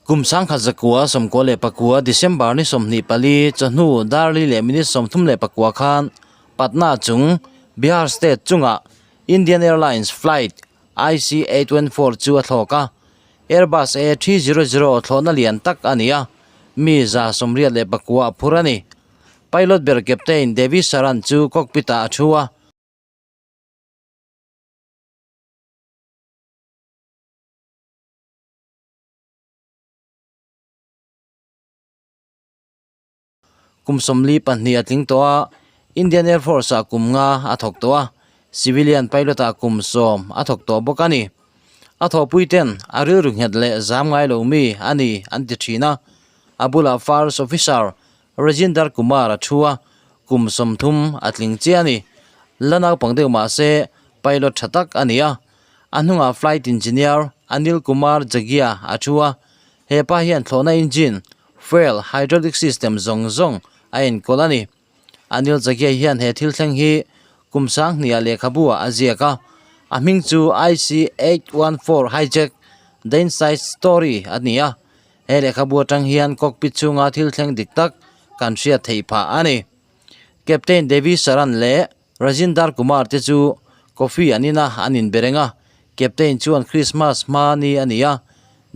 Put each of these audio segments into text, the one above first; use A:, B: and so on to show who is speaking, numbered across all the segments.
A: Kum 1999 December ni 24 chawhnu dar li leh minute 34 khan Patna chung Bihar state chungah Indian Airlines flight IC814 chu a thlawk a, Airbus A300 thlawhna lian tak a ni a, mi 189 a phur a ni. Pilot ber Captain Devi Saran chu cockpit-ah a thu a. Kum 42 a tling tawh a, Indian Air Force-ah kum nga a thawk tawh a, civilian pilot-ah kum 10 a thawk tawh bawk a ni. A thawhpui ten a rilru nghet leh zam ngai lo mi a ni an ti thin a. A bulah First Officer Rajinder Kumar a thu a, kum 30 a tling chiah a ni. La naupang deuh mah se pilot tha tak a ni a. A hnungah Flight Engineer Anil Kumar Jagia a thu a, he pa hian thlawhna engine Fuel hydraulic system zawng zawng a enkawl a ni. Anil Jagia hian he thil thleng hi kum 2000 lehkhabu ah a ziak a, a hming chu IC814 Hijack, The Inside Story a ni a. He lehkhabu atang hian cockpit chhunga thil thleng dik tak kan hriat theih phah a ni. Captain Devi Saran leh Rajinder Kumar te chu coffee an in a, an inbe reng a. Captain chuan Christmas hma ni a ni a,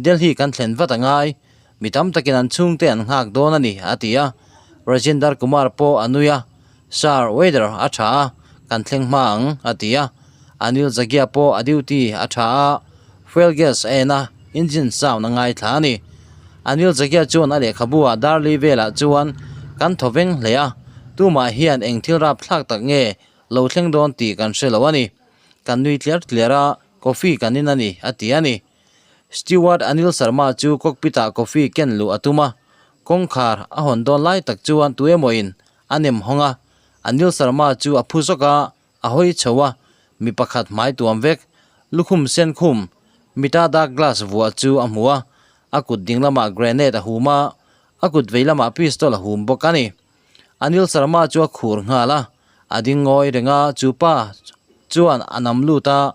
A: Delhi kan thlen vat a ngai, mi tam takin an chhungte an nghak dawn a ni, a ti a. Rajinder Kumar pawh a nui a, Sir, weather a tha a, kan thleng hma ang, a ti a. Anil Jagia pawh a duty a tha a, fuel gas a en a, engine sound a ngaithla a ni. Anil Jagia chuan a lehkhabu ah Darli velah chuan kan thaw veng hle a, tumah hian eng thil rap thlak tak nge lo thleng dawn tih kan hre lo a ni. Kan nui tliar tliar a, coffee kan in a ni, a ti a ni. Steward Anil Sharma chu cockpit ah coffee ken luh a tum a, kawngkhar a hawn dawn lai tak chuan tu emawin a nem hawng a, Anil Sharma chu a phu zawk a, a hawi chho a, mi pakhat hmai tuam vek, lukhum sen khum, mita dark glass vuah chu a hmu a, a kut ding lamah grenade a hum a, a kut vei lamah pistol a hum bawk a ni. Anil Sharma chu a khur nghal a, a ding ngawi reng a, chu pa chuan a nam lut a,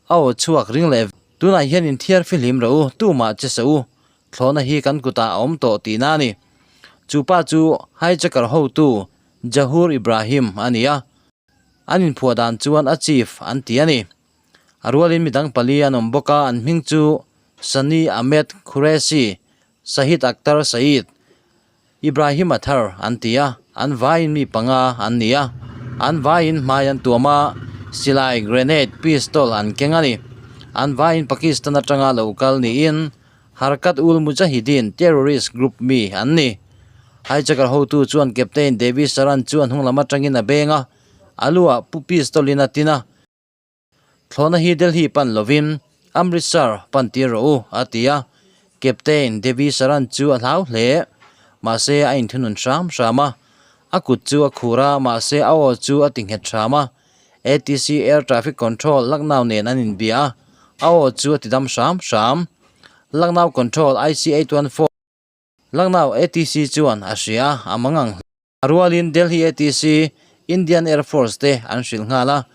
A: a aw chhuak ring leh tunah hian inthiar fihlim rawh u, tumah che sa u, thlawhna hi kan kutah a awm tawh tihna a ni. Chu pa chu hijacker hotu Jahur Ibrahim a ni a. An inphuah dan chuan a chief an ti a ni. A rualin midang pali an awm bawk a, an hming chu Sani Ahmed Qureshi, Shahid Akhtar Saeed, Ibrahim Athar an ti a, an vaiin mi panga an ni a. An vaiin hmai an tuam a, silai, grenade, pistol an keng a ni. An vaiin Pakistan atanga lo kal niin Harkat ul Mujahideen terrorist group mi an ni. Hijacker hotu chuan Captain Devi Saran chu a hnung lam atangin a beng a, a luah pu pistol in a tin a. Thlawhna hi Delhi pan lovin Amritsar pan tir rawh u, a ti a. Captain Devi Saran chu a hlau hle. Mahse a inthunun hram hram a. A kut chu a khur a, mahse a aw chu a ti nghet hram a. ATC Air Traffic Control Lucknow nen an inbia a, a aw chu a ti dam hram hram. Lucknow Control IC814 Lucknow ATC chuan a hria a, a mangang hle. A rualin Delhi ATC, Indian Air Force te an hrilh nghal a,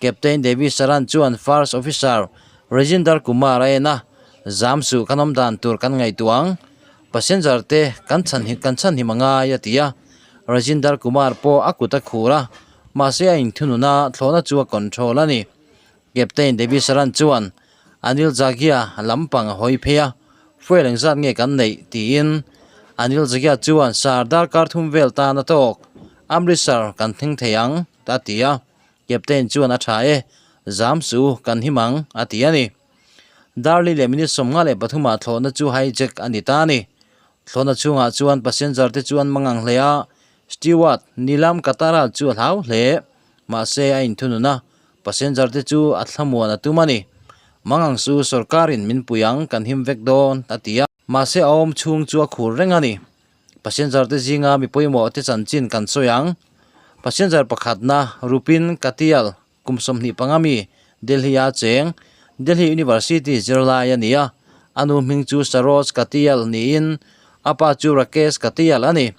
A: Captain Devi Saran chuan First Officer Rajinder Kumar a en a, Zam suh kan awm dan tur kan ngaihtuah ang, passenger te kan chhan kan chhanhim a ngai a ti a. Rajinder Kumar pawh a kut a khur a, Mahse a inthunun a, thlawhna chu a control a ni. Captain Devi Saran chuan Anil Jagia lampang a hawi phei a, Fuel engzat nge kan neih? tiin Anil Jagia chuan Sir darkar thum vel tan a tawk, Amritsar kan thleng thei ang, a ti a. Captain chuan a tha e, zam su kan him ang, a ti a ni. Darli leh minute 53 ah thlawhna chu hijack a ni ta a ni. Thlawhna chhungah chuan passenger te chu an mangang hle a, Steward, Nilam Katara chu a hlau hle. Mahse, a inthunun a, passenger te chu a thlamuan a tum a ni. Mangang su sorkarin min pui ang, kan him vek dawn, a ti a. Mahse, a awm chhung chu a khur reng a ni. Passenger te zinga mi pawimawh te chanchin kan sawi ang. Passenger pakhatna, Rupin Katial, kum 25 mi, Delhi-a cheng, Delhi University zirlai a ni a. A nu hming chu Saroj Katial niin a pa chu Rakesh Katial a ni.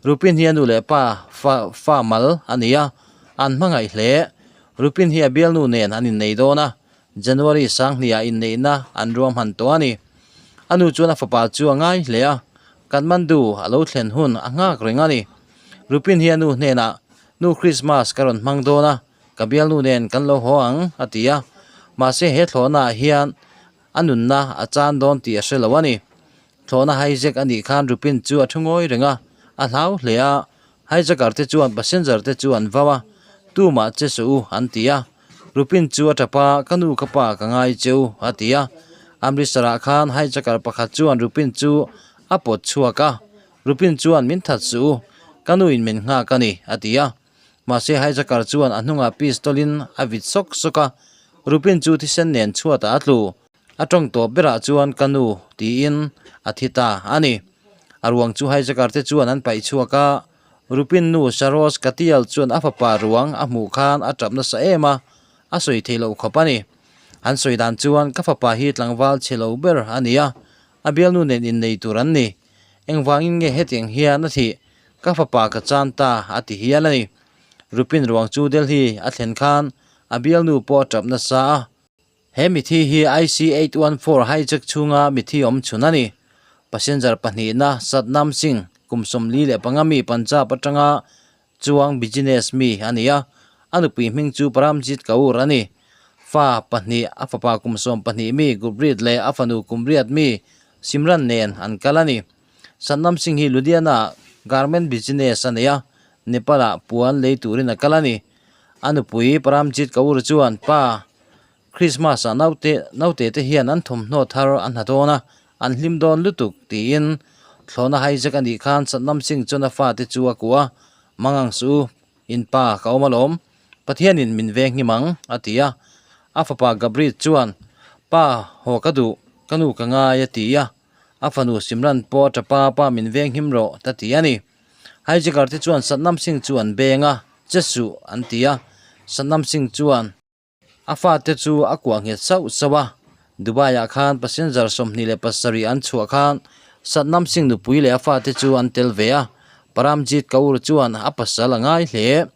A: Rupin hi a nu leh pa fa fa mal a ni a, an hmangaih hle. Rupin hi a bialnu nen an innei dawn a, January 2000 ah inneihna an ruahman tawh a ni. A nu chuan a fapa chu a ngai hle a, Kathmandu a lo thlen hun a nghak reng a ni. Rupin hi a nu hnenah, Nu Christmas ka rawn hmang dawn a, ka bialnu nen kan lo haw ang, a ti a. Mahse he thlawhnaah hian a nunna a chan dawn tih a hre lo a ni. Thlawhna hijack a nih khan Rupin chu a thu ngawi reng a, a hlau hle a. Hijacker te chuan passenger te chu an vau a, Tumah che suh u, an ti a. Rupin chu a tap a, Ka nu ka pa ka ngai che u, a ti a. Amritsar ah khan hijacker pakhat chuan Rupin chu a pawt chhuak a, Rupin chuan min that suh u, ka nu in min nghak a ni, a ti a. Mahse hijacker chuan a hnungah pistol in a vit sawk sawk a, Rupin chu thisen nen chhuatah a tlu. A tawng tawp berah chuan ka nu tiin a thi ta a ni. A ruang chu hijacker te chuan an paih chhuak a, Rupin nu Saroj Katial chuan a fapa ruang a hmuh khan a tap nasa em a, a sawi thei loh khawp a ni. An sawi dan chuan ka fapa hi tlangval chhe lo ber a ni a, a bialnu nen innei tur an ni. Engvangin nge hetiang hian a thih? Ka fapa ka chan ta a ti hial a ni. Rupin ruang chu Delhi a thlen khan a bialnu pawh a tap nasa a. He mithi hi IC814 hijack chhunga mithi awm chhun a ni. Passenger pahnihna Satnam Singh kum 45 mi Punjab atanga chuang business mi a ni a, a nupui hming chu Paramjit Kaur a ni. Fa pahnih a fapa kum 12 mi Gurpreet leh a fanu kum 8 mi Simran nen an kal a ni. Satnam Singh hi Ludhiana-ah garment business a nei a, Nepal-ah puan lei turin a kal a ni. A nupui Paramjit Kaur chuan pa Christmas ah naute naute te hian an thawmhnaw thar a hna dawn a, an hlim dawn lutuk tiin thlawhna hijack a nih khan Satnam Singh chuan a fate chu a kuah a, Mangang suh u, in pa ka awm alawm, Pathianin min veng him ang a ti a. A fapa Gabrit chuan Pa haw ka duh, ka nu ka ngai a ti a, a fanu Simran pawh a tap a, Pa min veng him rawh ta ti a ni. Hijacker te chuan Satnam Singh chu an beng a, Che suh an ti a, Satnam Singh chuan A fate chu a kuah nghet sauh sauh a, Dubai-ah khan passenger 27 an chhuah khan Satnam Singh nupui leh a fate chu an tel ve a, Paramjit Kaur chuan a pasal a ngai hle.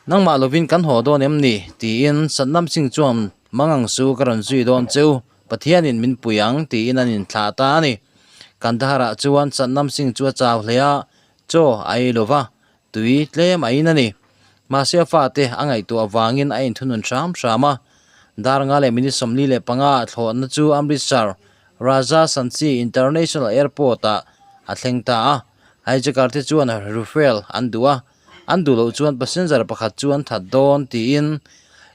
A: Nangmah lovin kan haw dawn em ni? tiin Satnam Singh chuan Mangang su ka rawn zui dawn cheu, Pathianin min pui ang tiin an inthlah ta a ni. Kandahar-ah chuan Satnam Singh chu a chau hle a, chaw a ei lo va, Tui tlem a in a ni. Mahse a fate a ngaihtuah avangin a inthunun hram hram a. Dar nga leh minute 45 ah thlawhna chu Amritsar Raja Sanchi International Airport ah a thleng ta a. Hijacker te chuan refuel an duh a, an duh loh chuan passenger pakhat chu an that dawn tiin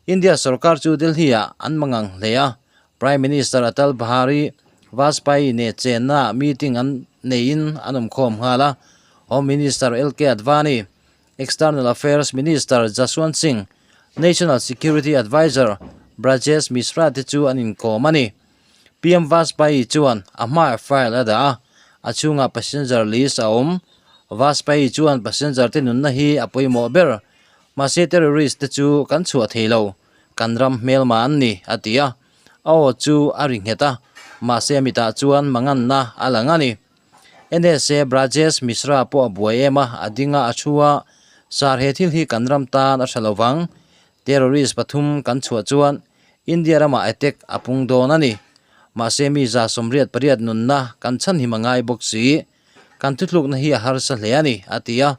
A: India sorkar chu Delhi ah an mangang hle a. Prime Minister Atal Bihari Vajpayee neh chenna meeting an neiin an awmkhawm nghal a. Home Minister LK Advani, External Affairs Minister Jaswant Singh, National Security Adviser Brajesh Mishra te chu an inkawm a ni. PM Vajpayee chuan a hmaah file a dah a, a chhungah passenger list a awm. Vajpayee chuan passenger te nunna hi a pawimawh ber, mahse terrorist te chu kan chhuah thei lo. Kan ram hmelma an ni, a ti a. A aw chu a ri nghet a, mahse a mitah chuan manganna a lang a ni. NSA Brajesh Mishra pawh a buai em a, a ding a, a thu a, Sir he thil hi kan ram tan a tha lo vang. Terrorist pathum kan chhuah chuan India ramah attack a pung dawn a ni. Mahse mi 88 nunna kan chhanhim a ngai bawk si. Kan thuthlukna hi a harsa hle a ni, a ti a.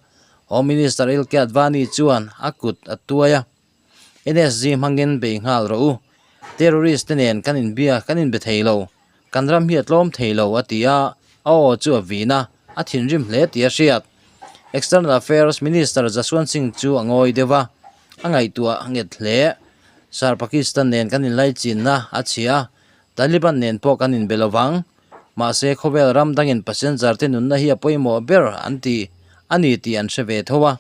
A: Home Minister L K Advani chuan a kut a tuai a. NSG hmangin bei nghal rawh u. Terrorist te nen kan inbia kan inbe thei lo. Kan ram hi a tlawm thei lo a ti a, a aw chu a vin a, a thinrim hle tih a hriat. External Affairs Minister Jaswant Singh chu a ngawi deuh a, a ngaihtuah nghet hle. Sir Pakistan nen kan inlaichinna a chhia a, Taliban nen pawh kan inbe lo vang. Mahse khawvel ram dangin passenger te nunna hi a pawimawh ber an ti a ni tih an hre ve tho a,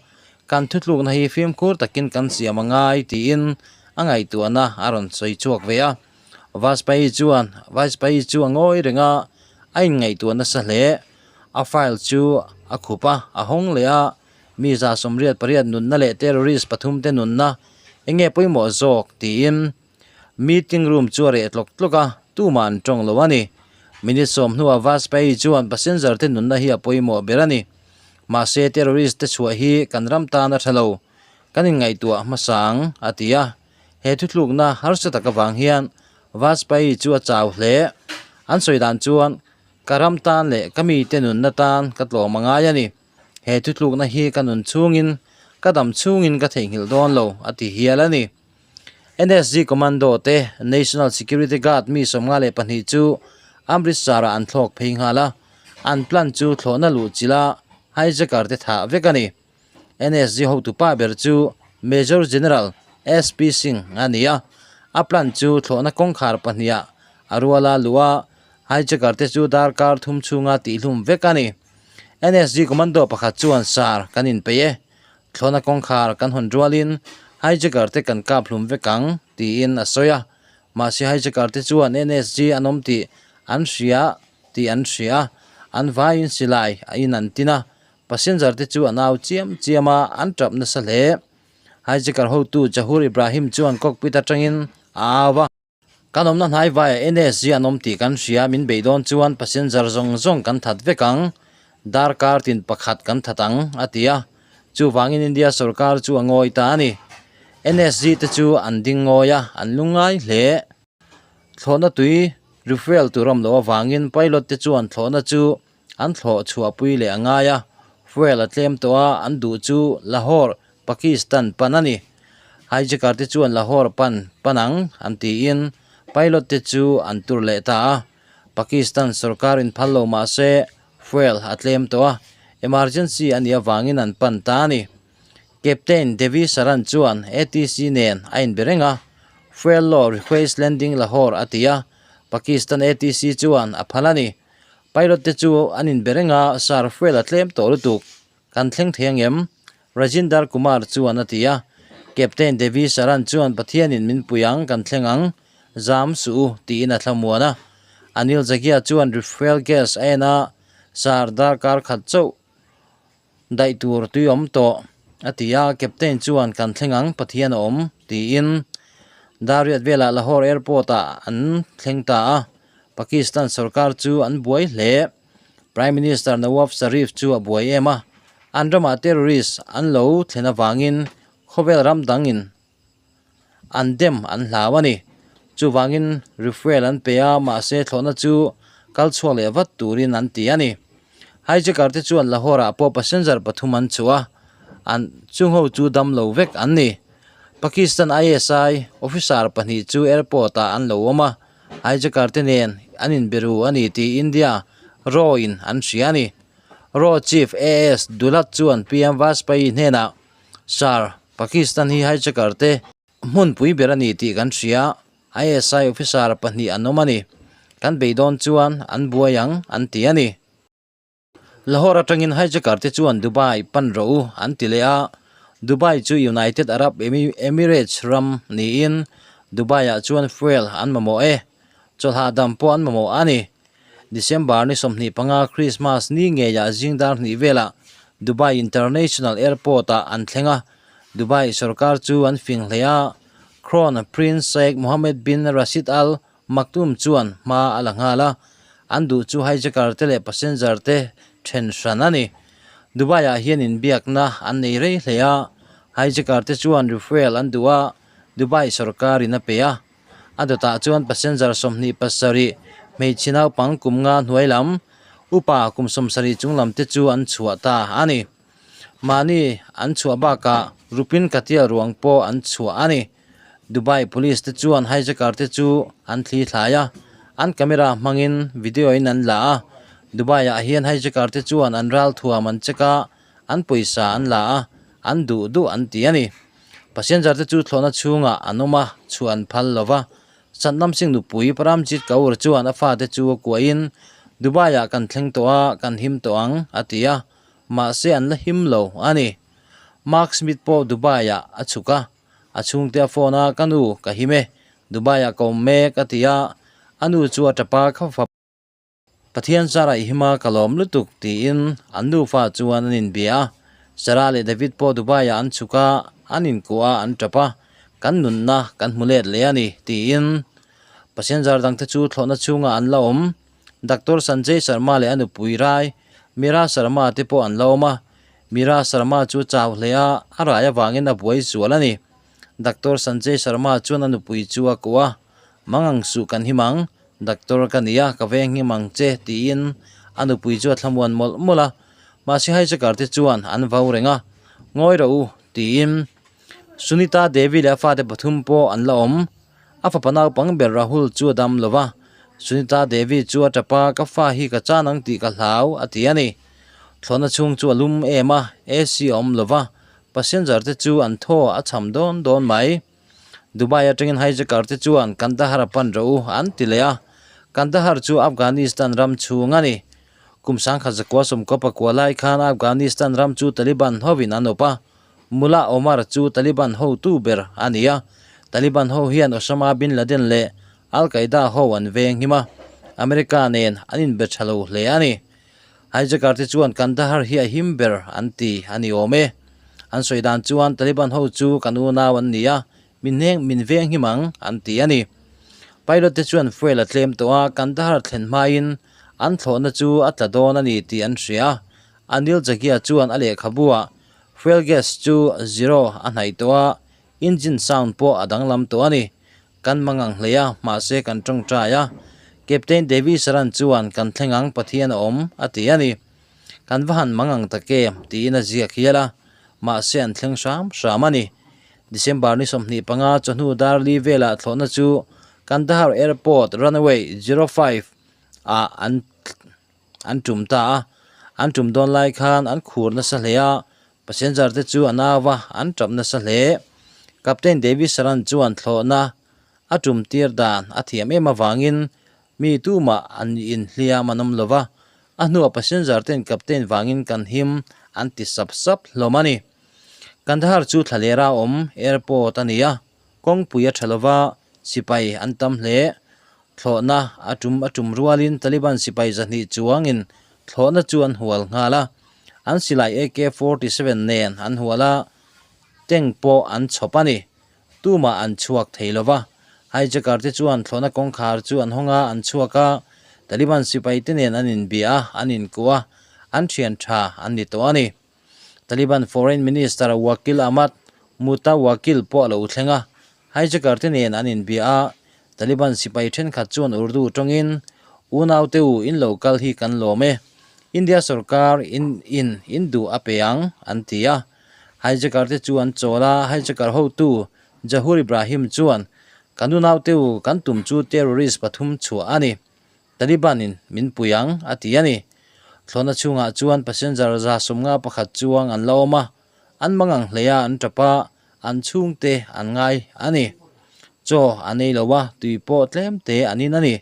A: kan thutlukna hi fimkhur takin kan siam a ngai tiin a ngaihtuahna a rawn sawi chhuak ve a. Vajpayee chuan Vajpayee chu a ngawi reng a, a inngaihtuah nasa hle. A file chu a khup a, a hawng leh a, mi 88 nunna leh terrorist pathum te nunna eng nge pawimawh zawk tiin Meeting room chu a reh tlawk tlawk a, tumah an tawng lo a ni. Minute sawm hnuah Vajpayee chuan passenger te nunna hi a pawimawh ber a ni. Mahse terrorist te chhuah hi kan ram tan a tha lo. Kan inngaihtuah hmasa ang, a ti a. He thuthlukna harsa tak avang hian Vajpayee chu a chau hle. An sawi dan chuan, Ka ram tan leh ka mite nunna tan ka tlawm a ngai a ni. He thutlukna hi ka nun chhungin, ka dam chhungin ka theihnghilh dawn lo, a ti hial a ni. NSG Commando te National Security Guard mi 52 chu Amritsar-ah an thlawk phei nghal a, an plan chu thlawhna luh chilh a hijacker te thah vek a ni. NSG hotupa ber chu Major General SP Singh a ni a, a plan chu thlawhna kawngkhar pahniha a ruala luh a, hijacker te chu darkar thum chhunga tihhlum vek a ni. NSG Commando pakhat chuan sar kan inpeih e, thlawhna kawngkhar kan hawn rualin hijacker te kan kap hlum vek ang, tiin a sawi a. Mahse hijacker te chuan NSG an awm tih an hria tih an hria a, an vaiin silai a in an tin a, Passenger te chu an au chiam chiam a, an tap nasa hle. Hijacker hotu Jahur Ibrahim chuan cockpit atangin a au a. Kan awmna hnai vaiah NSG an awm tih kan hria, min beih dawn chuan passenger zawng zawng kan that vek ang, darkar tin pakhat kan that ang, a ti a. Chuvangin India sorkar chu a ngawi ta a ni. NSG te chu an ding ngawi a, an lungngai hle. Thlawhna tui refuel tur awm loh avangin pilot te chuan thlawhna chu An thlawh chhuahpui leh a ngai a, fuel a tlem tawh a, an duh chu Lahore, Pakistan pan a ni. Hijacker te chuan Lahore pan pan ang an tiin pilot te chu an tur leh ta a. Pakistan sorkar inphal lo mah se fuel a tlem tawh a, emergency a nih avangin an pan ta a ni. Captain Devi Saran chuan ATC nen a inbe reng a, Fuel low request landing Lahore a ti a, Pakistan ATC chuan a phal a ni. Pilot te chu an inbe reng a, Sir, fuel a tlem tawh lutuk. Kan thleng thei angem? Rajinder Kumar chuan a ti a. Captain Devi Saran chuan Pathianin min pui ang, kan thleng ang. Zam suh u, tiin a thlamuan a. Anil Jagia chuan refuel gas a en a, Sir, darkar khat chauh daih tur tui awm tawh, a ti a. Captain chuan kan thleng ang, Pathian a awm, tiin Dariat velah Lahore Airport-ah an thleng ta a. Pakistan sorkar chu an buai hle. Prime Minister Nawaf Sharif chu a buai em a, an ramah terrorist an lo thlen avangin khawvel ram dangin an dem an hlau a ni. Chuvangin refuel an pe a, mahse thlawhna chu kal chhuak leh vat turin an ti a ni. Hijacker te chuan Lahore-ah pawh passenger pathum an chhuah a, an chungho chu dam lo vek an ni. Pakistan ISI officer pahnih chu airport-ah an lo awm a, Hijacker te nen an inbiru a ni tih India raw in an hria a ni. Raw chief AS Dulat chuan PM Vajpayee hnenah, Sir, Pakistan hi hijacker te hmunpui ber a ni tih kan hria. ISI officer pahnih an awm a ni. Kan beidawn chuan an buai ang, an ti a ni. Lahore atangin hijacker te chuan Dubai pan rawh u an ti leh a, Dubai chu United Arab Emirates ram niin Dubai ah chuan fuel an mamawh e, chawlhah dam pawh an mamawh a ni. December ni 25 Christmas ni ngeiah zing dar hnih velah Dubai International Airport ah an thleng a, Dubai sorkar chu an fing hle a, Crown Prince Sheikh Mohammed bin Rashid Al Maktoum chuan hma a la nghal a, an duh chu hijacker te leh passenger te then hran a ni. Dubai ah hian inbiakna an nei rei hle a, hijacker te chuan refuel an duh a, Dubai sorkar in a pe a. A dawtah chuan passenger 27, hmeichhe naupang kum nga hnuai lam, upa kum 70 chung lam te chu an chhuah ta a ni. Mahni an chhuah bakah Rupin Katia ruang pawh an chhuah a ni. Dubai Police te chuan hijacker te chu an thli thlai a, an camera hmangin video in an la a. Dubai ah hian hijacker te chuan an ral thuam an check a, an pawisa an la a, an duh duh an ti a ni. Passenger te chu thlawhna chhungah an awm a, chhuah an phal lo va. Satnam Singh nupui Paramjit Kaur chuan a fate chu a kuahin, Dubai ah kan thleng tawh a, kan him tawh ang, a ti a. Mahse an la him lo a ni. Mark Smith pawh Dubai ah a chhuk a, A chhungte a phone a, Ka nu, ka him e. Dubai ah ka awm mek, a ti a. A nu chu a tap a, Ka fapa Pathian Sarah i him a, ka lawm lutuk, tiin an nufa chuan an inbia a. Sarah leh David pawh Dubai ah an chhuk a, an inkuah a, an tap a, Kan nunna kan hmu let leh a ni, tiin passenger dangte chu thlawhna chhungah an la awm. Doctor Sanjay Sharma leh a nupui Rai, Meera Sharma te pawh an la awm a. Meera Sharma chu chau hle a, a rai avangin a buai zual a ni. Doctor Sanjay Sharma chuan a nupui chu a kuah a, Mangang suh kan him ang, Doctor ka ni a, ka veng him ang che, tiin a nupui chu a thlamuan mawlh mawlh a. Mahse hijacker te chuan an vau reng a, Ngawi rawh u, tiin Sunita Devi leh a fate pathum pawh an la awm. A fapa naupang ber Rahul chu a dam lo va, Sunita Devi chu a tap a, Ka fa hi ka chan ang tih ka hlau, a ti a ni. Thlawhna chhung chu a lum em a, AC a awm lo va, passenger te chu an thaw a cham dawn dawn mai. Dubai atangin hijacker te chuan Kandahar a pan rawh u an ti leh a, Kandahar chu Afghanistan ram chhung a ni. Kum 1999 lai khan Afghanistan ram chu Taliban hovin an awp a, Mullah Omar chu Taliban hotu ber a ni a, Taliban ho hian Osama bin Laden leh Al Qaeda ho an veng him a, America nen an inbe tha lo hle a ni. Hijacker te chuan Kandahar hi a him ber an ti a ni awm e. An sawi dan chuan Taliban ho chu kan unau an ni a, min hneng min veng him ang an ti a ni. Pilot te chuan fuel a tlem tawh a, Kandahar thlen hmain an thlawhna chu a tla dawn a ni tih an hria a. Anil Jagia chuan a lehkhabuah fuel gas chu zero a hnaih tawh a, engine sound pawh a danglam tawh a ni. Kan mangang hlei a, mahse kan tawngtai a. Captain Devi Saran chuan kan thleng ang Pathian a awm a ti a ni. Kan va han mangang tak em tiin a ziak hial a, mahse an thleng hram hram a ni. December ni 25 chawhnu dar li velah thlawhna chu Kandahar Airport runway 05 ah an an tum ta a, an tum dawn lai khan an khur nasa hle a, passenger te chu an au a, an tap nasa hle. Captain David Saran chuan thlawhna a tum tir dan a thiam em avangin mi tumah an inhliam an awm lo va, a hnuah passenger ten captain vangin kan him an ti sap sap hlawm a ni. Kandahar chu thlalera awm airport a ni a, Kawngpui a tha lova, sipai an tam hle. Thlawhna a tum a tum rualin Taliban sipai 200 chuangin thlawhna chu an hual nghal a. An silai AK-47 nen an hual a, tank pawh an chhawp a ni. Tumah an chhuak thei lova. Hijacker te chuan thlawhna kawngkhar chu an hawng a, an chhuak a. Taliban sipai te nen an inbia a, an inkuah a, an thian tha an ni tawh a ni. Taliban Foreign Minister Wakil Ahmad Mutawakil pawh a lo thleng a, hijacker te nen an inbia a, Taliban sipai thenkhat chuan Urdu tawngin, Unaute u, in lo kal hi kan lawm e. India sorkar in in in duh a pe ang, an ti a. Hijacker te chu an chawl a, hijacker hotu Jahur Ibrahim chuan, Kan unaute u, kan tum chu terrorist pathum chhuah a ni. Taliban in min pui ang, a ti a ni. Thlawhna chhungah chuan passenger 51 chuang an la awm a, an mangang hle a, an tap a, an chhungte an ngai a ni. Chaw an ei lo a, tui pawh tlem te an in a ni.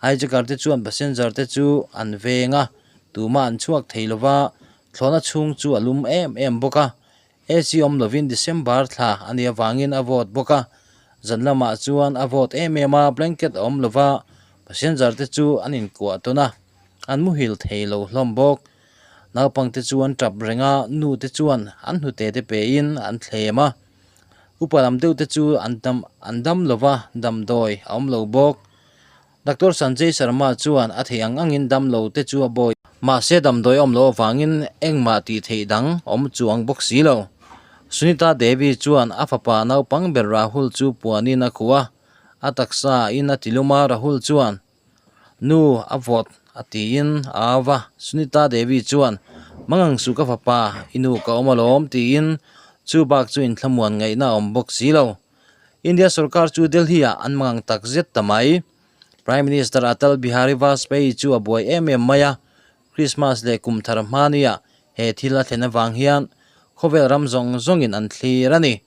A: Hijacker te chuan passenger te chu an veng a, tumah an chhuak thei lo va, thlawhna chhung chu a lum em em bawk a. AC awm lovin December thla a nih avangin a vawt bawk a, zan lamah chuan a vawt em em a, blanket a awm lova, passenger te chu an inkuah tawn a, an muhil thei lo hlawm bawk. Naupangte chu an tap reng a, nu te chuan an hnute te pein an thlem a, upa lam deuh te chu an dam an dam lova, damdawi a awm lo bawk. Doctor Sanjay Sharma chuan a theih ang angin damlo te chu a bawi. Mahse damdawi awm loh avangin engmah tih theih dang awm chuang bawk si lo. Sunita Devi chuan a fapa naupang ber Rahul chu puanin a khuh a, a taksa in a tilum a, Rahul chuan, Nu, a vawt, a tiin a au va. Sunita Devi chuan, Mangang suh ka fapa, i nu ka awm alawm, tiin chu bak chu inthlamuan ngaihna a awm bawk si lo. India sorkar chu Delhi-ah an mangang tak zet ta mai. Prime Minister Atal Bihari Vajpayee chu a buai em em mai a, Christmas leh kum thar hmania he thil a thlen avang hian khawvel ram zawng zawngin an thlir a ni.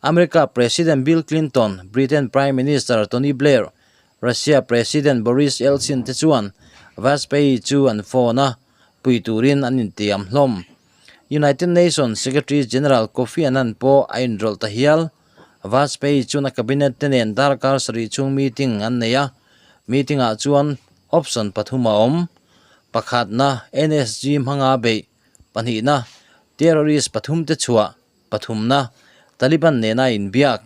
A: America President Bill Clinton, Britain Prime Minister Tony Blair, Russia President Boris Yeltsin te chuan Vajpayee chu an phone a, pui turin an intiam hlawm. United Nations Secretary General Kofi Annan pawh a inrawlh ta hial. Vajpayee chuan a cabinet te nen darkar sarih chhung meeting an nei a, meeting ah chuan option pathum a awm, pakhatna NSG hmanga beih, pahnihna terrorist pathum te chhuah, pathumna Taliban nena inbiak.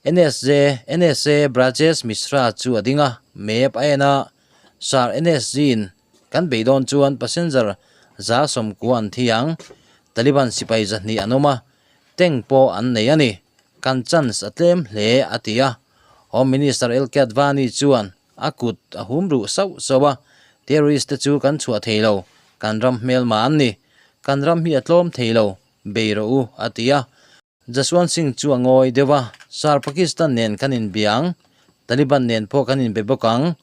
A: NSJ, NSA Brajesh Mishra chu a ding a, map a en a, Sir NSG in Kan beidawn chuan passenger 90 an thi ang. Taliban sipai 200 an awm a, tank pawh an nei a ni. Kan chance a tlem hle, a ti a. Home Minister LK Advani chuan A kut a hum ruh sauh sauh a, Terrorist te chu kan chhuah thei lo, kan ram hmelma an ni. Kan ram hi a tlawm thei lo, bei rawh u, a ti a. Jaswant Singh chu a ngawi deuh a, Sir, Pakistan nen kan inbia ang, Taliban nen pawh kan inbe bawk ang.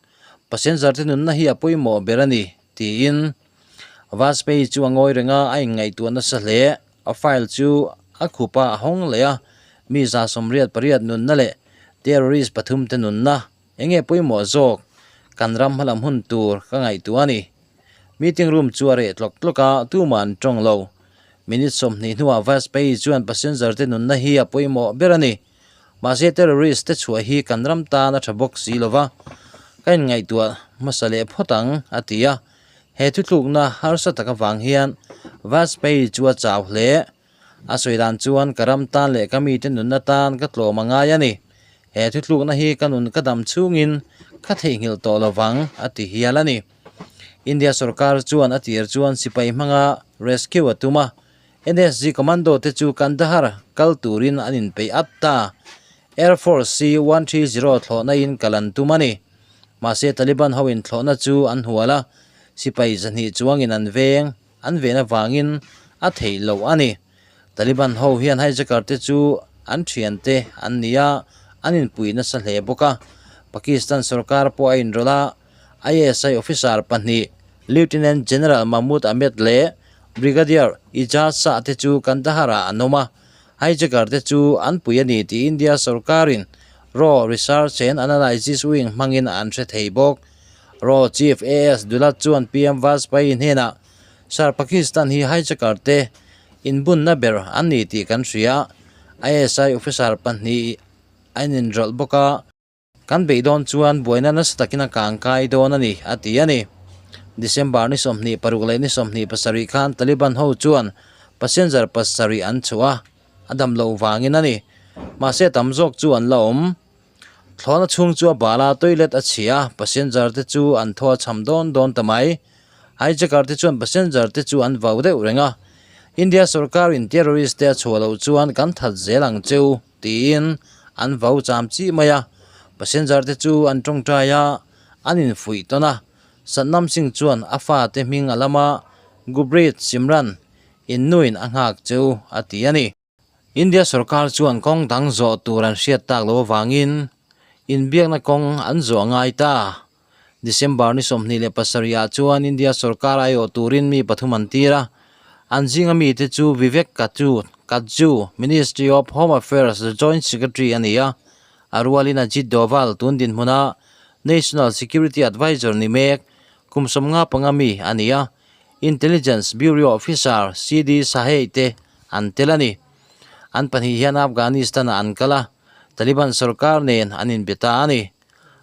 A: Passenger te nunna hi a pawimawh ber a ni, tiin. Vajpayee chu a ngawi reng a, a inngaihtuah nasa hle. A file chu a khup a, a hawng leh a, mi 88 nunna leh terrorist pathum te nunna eng nge pawimawh zawk kan ram hmalam hun tur ka ngaihtuah a ni. Meeting room chu a reh tlawk tlawk a, tumah an tawng lo. Minute 20 hnuah Vajpayee chuan passenger te nunna hi a pawimawh ber a ni. Mahse terrorist te chhuah hi kan ram tan a tha bawk si lova, ka inngaihtuah hmasa leh phawt ang, a ti a. He thutlukna harsa tak avang hian Vajpayee chu a chau hle. A sawi dan chuan ka ram tan leh ka mite nunna tan ka tlawm a ngai a ni. He thutlukna hi ka nun ka dam chhungin ka theihnghilh tawh lovang, a ti hial a ni. India sorkar chuan a tir chuan sipai hmanga rescue a tum a, NSG commando te chu Kandahar kal turin an inpeih at ta. Air Force C-130 thlawhna in kal an tum a ni. Mahse Taliban ho in thlawhna chu an hual a, sipai 200 chuangin an veng an ven avangin a theih loh a ni. Taliban ho hian hijacker te chu an thiante an ni a, an inpui nasa hle bawk a. Pakistan sorkar pawh a inrawlh a, ISI officer pahnih Lieutenant General Mahmood Ahmed leh Brigadier Ijaz Shah te chu Kandahar ah an awm a, hijacker te chu an pui a ni tih India sorkarin raw Research and Analysis Wing hmangin an hre thei bawk. Raw Chief AS Dulat chuan PM Vajpayee hnenah, Sir, Pakistan hi hijacker te inbunna ber an ni tih kan hria. ISI officer pahnih an inrawlh bawk a. Kan beih dawn chuan buaina nasa takin a kang kai dawn a ni, a ti a ni. December ni 26 leh ni 27 khan Taliban ho chuan passenger pasarih an chhuah a, a dam loh vangin a ni. Mahse tam zawk chu an la awm. Thlawhna chhung chu a bal a, toilet a chhia a, passenger te chu an thaw a cham dawn dawn ta mai. Hijacker te chuan passenger te chu an vau deuh reng a. India sorkarin terrorist te a chhuah loh chuan kan that zel ang cheu. Tiin an vau cham chih mai a, passenger te chu an tawngtai a, an infuih tawn a. Satnam Singh chuan a fate hming a lam a, Gurpreet Simran, in nuin a nghak cheu a ti a ni. India sorkar chuan kawng dang zawh tur an hriat tak loh avangin inbiakna kawng an zawh a ngai ta. December ni 27 ah chuan India sorkar aiawh turin mi pathum an tir a, an zinga mite chu Vivek Katju, Katju, Ministry of Home Affairs Joint Secretary a ni a, a rualin Ajit Doval tun dinhmuna National Security Advisor ni mek kum 55 mi a ni a, Intelligence Bureau Officer CD Sahei te an tel a ni. An pahnih hian Afghanistan-ah an kal a, Taliban sorkar nen an inbe ta a ni.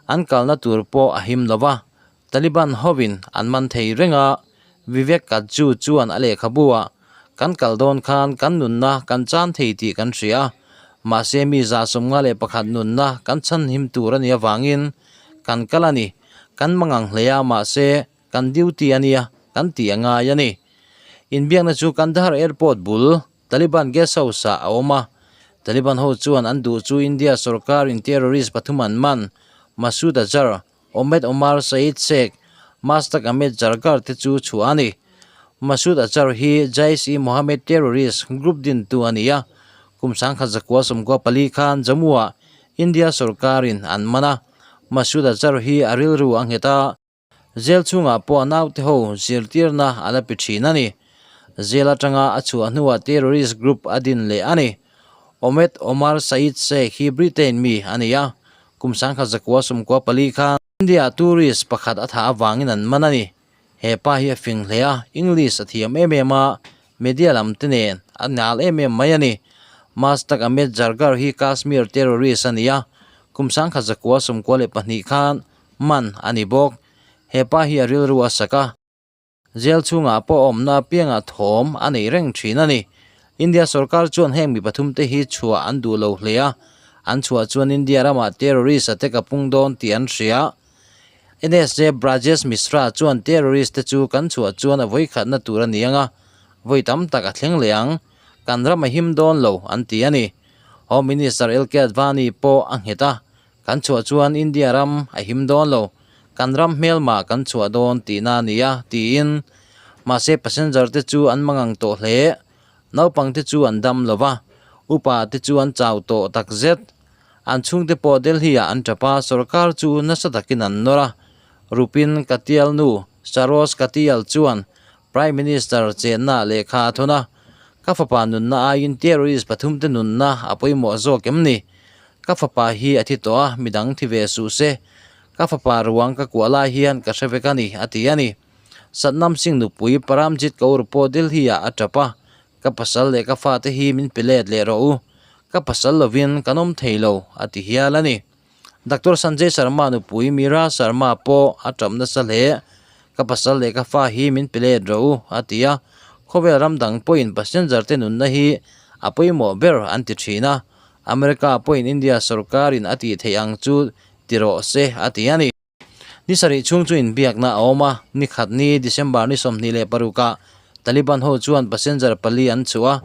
A: An kalna tur pawh a him lo va, Taliban hovin an man thei reng a, Vivek Katju chuan a lehkhabu ah, Kan kal dawn khan kan nunna kan chan thei tih kan hria a, mahse mi 51 nunna kan chhanhim tur a nih avangin kan kal a ni, kan mangang hle a, mahse kan duty a nia kan tih a ngai a ni. Inbiakna chu Kandahar Airport bul Taliban guest house ah a awm a, Taliban ho chuan an duh chu India sorkar in terrorist pathum an man, Masood Azhar, Omed Omar Saeed Sheikh, Mushtaq Ahmed Zargar te chu chhuah a ni. Masood Azhar hi Jaish-e-Mohammed terrorist group dintu a ni a, kum 1994 khan Jammu-ah India sorkar in an man a, Masood Azhar hi a rilru a nghet a, Jail chhungah pawh a naute ho zirtirna a la pe thin a ni. Jail atanga a chhuah hnuah terrorist group a din leh a ni. Omed Omar Saeed Sheikh hi Britain mi a ni a, kum 1994 khan India-ah tourist pakhat a thah avangin an man a ni. He pa hi a fing hle a, English a thiam em em a, media lam te nen a nal em em mai a ni. Mushtaq Ahmed Zargar hi Kashmir terrorist a ni a, kum 1992 khan Man a ni bawk. He pa hi a rilru a sak a. Jail chhungah pawh awmna apiangah thawm a nei reng thin a ni. India sorkar chuan heng mi pathum te hi chhuah an duh lo hle a, an chhuah chuan India ramah terrorist a te ka pung dawn tih an hria. NSA Brajesh Mishra chuan terrorist te chu kan chhuah chuan a vawikhatna tur a ni ang a, vawi tam tak a thleng leh ang. Kan ram a him dawn lo an ti a ni. Home Minister LK Advani pawh a nghet a. Kan chhuah chuan India ram a him dawn lo, kan ram hmelmah kan chhuah dawn tihna a ni a, tiin. Mahse passenger te chu an mangang tawh hle. Naupang te chu an dam lo va, upa te chu an chau tawh takzet. An chhungte pawh Delhi ah an tap a, sorkar chu nasa takin an nawr a. Rupin Katial nu Saroz Katial chuan Prime Minister chenna lehkha a thawn a, Ka fapa nunna aiin terrorist pathumte nunna a pawimawh zawk em ni? Ka fapa hi a thi tawh a, midang thi ve suh se. Ka fapa ruang ka kuah lai hian ka hre vek a ni, a ti a ni. Satnam Singh nupui Paramjit Kaur pawh Delhi-ah a tap a, Ka pasal leh ka fate hi min pe let leh rawh u. Ka pasal lovin kan awm thei lo, a ti hial a ni. Doctor Sanjay Sharma nupui Meera Sharma pawh a tap nasa hle. Ka pasal leh ka fa hi min pe let rawh u, a ti a. Khawvel ram dang pawhin passenger te nunna hi a pawimawh ber an ti thin a. America pawhin India sorkarin a tih theih ang chu ti rawh se, a ti a ni. Ni sarih chhung chu inbiakna a awm a, ni khat ni December ni 26 ah Taliban ho chuan passenger pali an chhuah a,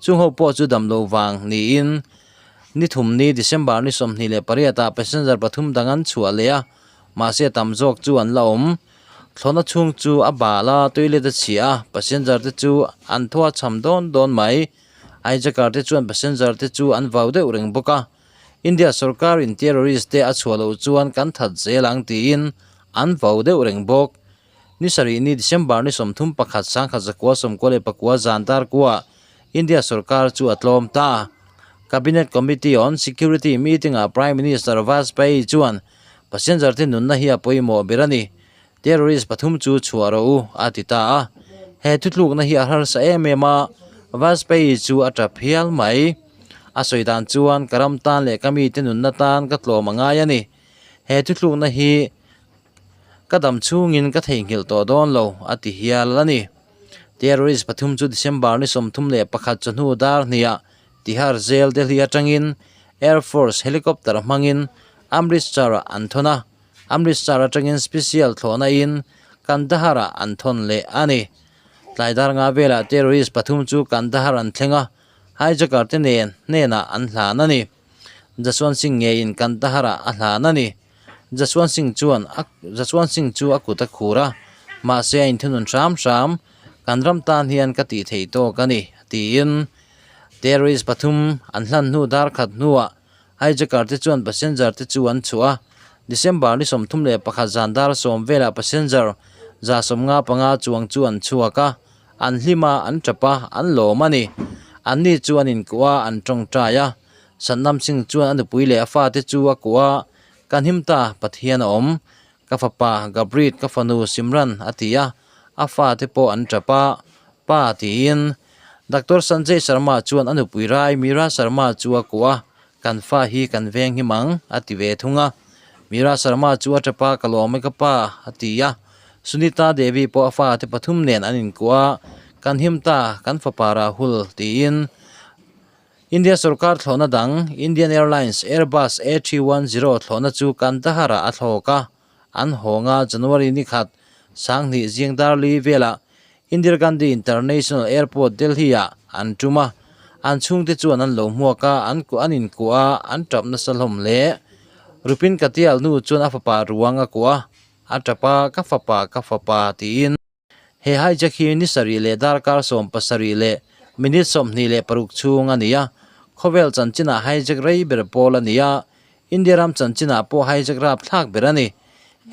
A: chung ho pawh chu damlo vang niin ni thum ni December ni 28 ah passenger pathum dang an chhuah leh a, mahse tam zawk chu an la awm. Thlawhna chhung chu a bal a, toilet a chhia a, passenger te chu an thaw a cham dawn dawn mai. Hijacker te chuan passenger te chu an vau deuh reng bawk a. India sorkarin terrorist te a chhuah loh chuan kan that zel ang tiin an vau deuh reng bawk. Ni sarih ni December ni 31 1994 zan dar kuah India sorkar chu a tlawm ta. Cabinet Committee on Security meeting ah Prime Minister Vajpayee chuan passenger te nunna hi a pawimawh ber a ni. Terrorist pathum chu chhuah rawh u a ti ta a. He thutlukna hi a harsa em em a, Vajpayee chu a tap hial mai. A sawi dan chuan ka ram tan leh ka mite nunna tan ka tlawm a ngai a ni. He thutlukna hi ka dam chhungin ka theihnghilh tawh dawn lo a ti hial a ni. Terrorist pathum chu December ni 31 chawhnu dar hniah Tihar Jail Delhi atangin Air Force helicopter hmangin Amritsar-ah an thawn a. Amritsar atangin special thlawhna in Kandahar ah an thawn leh a ni. Tlai dar nga velah terrorist pathum chu Kandahar an thleng a, hijacker te nen hnenah an hlan a ni. Jaswant Singh ngeiin Kandahar ah a hlan a ni. Jaswant Singh chuan a Jaswant Singh chu a kut a khur a, mahse a inthunun hram hram, Kan ram tan hian ka tih theih tawk a ni, tiin terrorist pathum an hlan hnu dar khat hnuah Hijacker te chuan passenger te chu an chhuah a, December ni 31 zan dar sawm velah passenger 155 chuang chu an chhuak a, an hlim a, an tap a, an lawm a ni. Anni chu an inkuah a, an tawngtai a. Satnam Singh chuan a nupui leh a fate chu a kuah a, Kan him ta, Pathian a awm. Ka fapa Gabrit, ka fanu Simran a ti a, a fate pawh an tap a, Pa tiin. Doctor Sanjay Sharma chuan a nupui rai Meera Sharma chu a kuah a, Kan fa hi kan veng him ang, a ti ve thung a. Meera Sharma chu a tap a, Ka lawm e ka pa, a ti a. Sunita Devi pawh a fate pathum nen an inkuah a, Kan him ta, kan fapa Rahul, tiin. India sorkar thlawhna dang, Indian Airlines Airbus A310 thlawhna chu Kandahar-ah a thlawk a, an hawng a, January ni khat, 2000 zing dar li velah Indira Gandhi International Airport, Delhi-ah an tum a, an chhungte chuan an lo hmuak a, an an inkuah a, an tap nasa hlawm hle. Rupin Katial nu chuan a fapa ruang a kuah a, a tap a, Ka fapa, ka fapa, tiin. He hijack hi ni sarih leh darkar 70 leh minute 26 chhung a ni a, khawvel chanchinah hijack rei ber pawl a ni a, India ram chanchinah pawh hijack rapthlak ber a ni.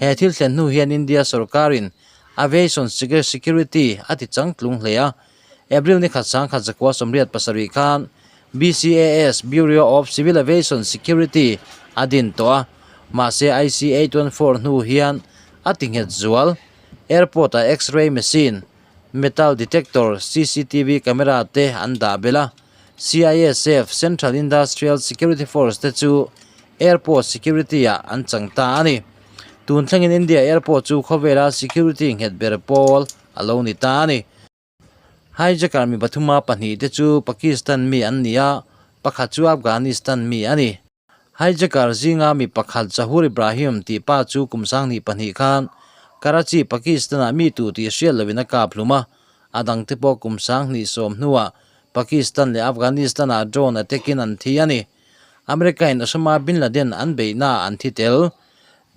A: He thil thlen hnu hian India sorkarin Aviation Security a ti changtlung hle a. April ni khat 1987 khan BCAS, Bureau of Civil Aviation Security, a din tawh a, mahse IC-814 hnu hian a ti nghet zual. Airport-ah X-ray machine, metal detector, cctv camera te an dah belh a. CISF, Central Industrial Security Force, te chu airport security ah an chang ta a ni. Tun thlengin India airport chu khawvela security nghet ber pawl a lo ni ta a ni. Hijacker mi pathuma pahnih te chu Pakistan mi an ni a, pakhat chu Afghanistan mi a ni. Hijacker zinga mi pakhat Zahur Ibrahim tih pa chu kum 22 khan Karachi, Pakistan-ah mi tu tih hriat loin a kap hlum a, a dangte pawh kum 20 hnuah Pakistan leh Afghanistan-ah drone attack-in an thi a ni. America in Osama bin Laden an beihna an thi tel.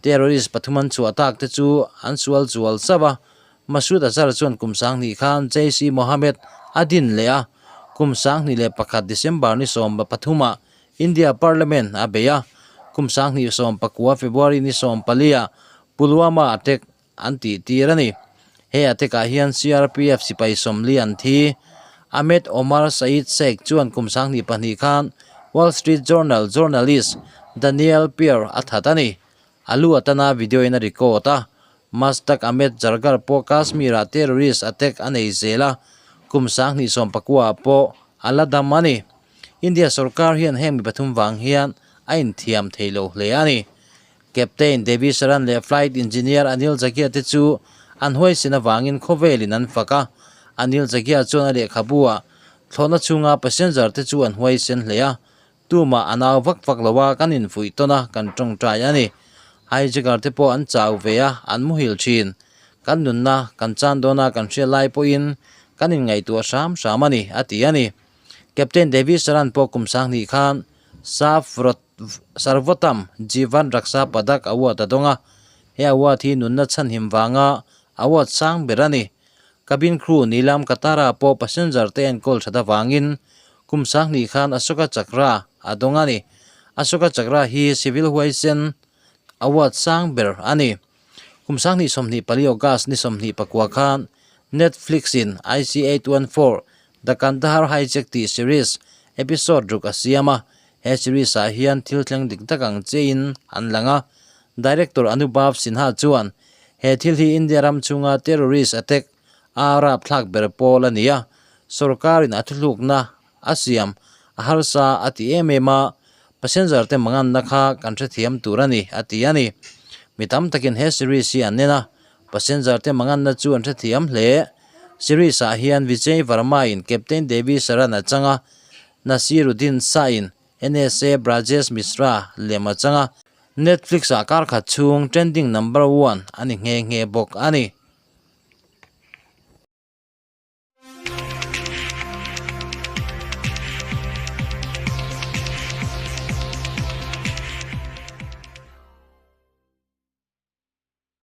A: Terrorist pathum an chhuah tak te chu an sual zual chauh a, Masood Azhar chuan kum 2000 khan Jaish-e-Mohammed a din leh a, kum 2001 December ni 13 ah India Parliament a bei a, kum 2019 February ni 14 ah Pulwama attack an tih tir a ni. He attack ah hian CRPF sipai 40 an thi. Ahmed Omar Saeed Sheikh chuan kum 2002 khan Wall Street Journal journalist Daniel Pearl a that a ni. A lu atana video in a record a, Mushtaq Ahmed Zargar pawh Kashmir ah terrorist attack a nei zel a, kum 2019 ah pawh a la dam a ni. India sorkar hian heng mi pathum vang hian a inthiam thei lo hle a ni. Captain Devi Sharan leh Flight Engineer Anil Jagia te chu an huaisin avangin khawvelin an fak a. Anil Jagia chuan a lehkhabu ah thlawhna chhunga passenger te chu an huaisen hle a, tumah a nau vak vak lo a, kan infuih tawn a, kan tawngtai a ni. Hijacker te pawh an chau ve a, an muhil thin. Kan nunna kan chan dawn a kan hriat lai pawhin kan inngaihtuah hram hram a ni, a ti a ni. Captain Devi Sharan pawh kum 2000 khan Safrot Sarvotam Jeevan Raksha Padak Award a dawng a, he award hi nunna chhanhim vanga award sang ber a ni. Cabin crew Neelam Katara pawh passenger te enkawl that avangin kum 2000 khan Ashoka Chakra a dawng a ni. Ashoka Chakra hi civil huaisen award sang ber a ni. Kum 2024 August ni 24 khan Netflix in IC814 The Kandahar Hijack tih series episode ruk a siam a, he series ah hian thil thleng dik tak ang chiahin an lang a. Director Anubhav Sinha chuan he thil hi India ram chhunga terrorist attack a rapthlak ber pawl a ni a, sorkarin a thuthlukna a siam a harsa a ti em em a, passenger te manganna kha kan hrethiam tur a ni a ti a ni. Mi tam takin he series hi an en a, passenger te manganna chu an hrethiam hle. Series ah hian Vijay Varma in Captain Devi Sharan a chang a, Naseeruddin Shah in NSA Brajesh Mishra lem a chang a, Netflix ah kar khat chhung trending number one a ni nghe nghe bawk a ni.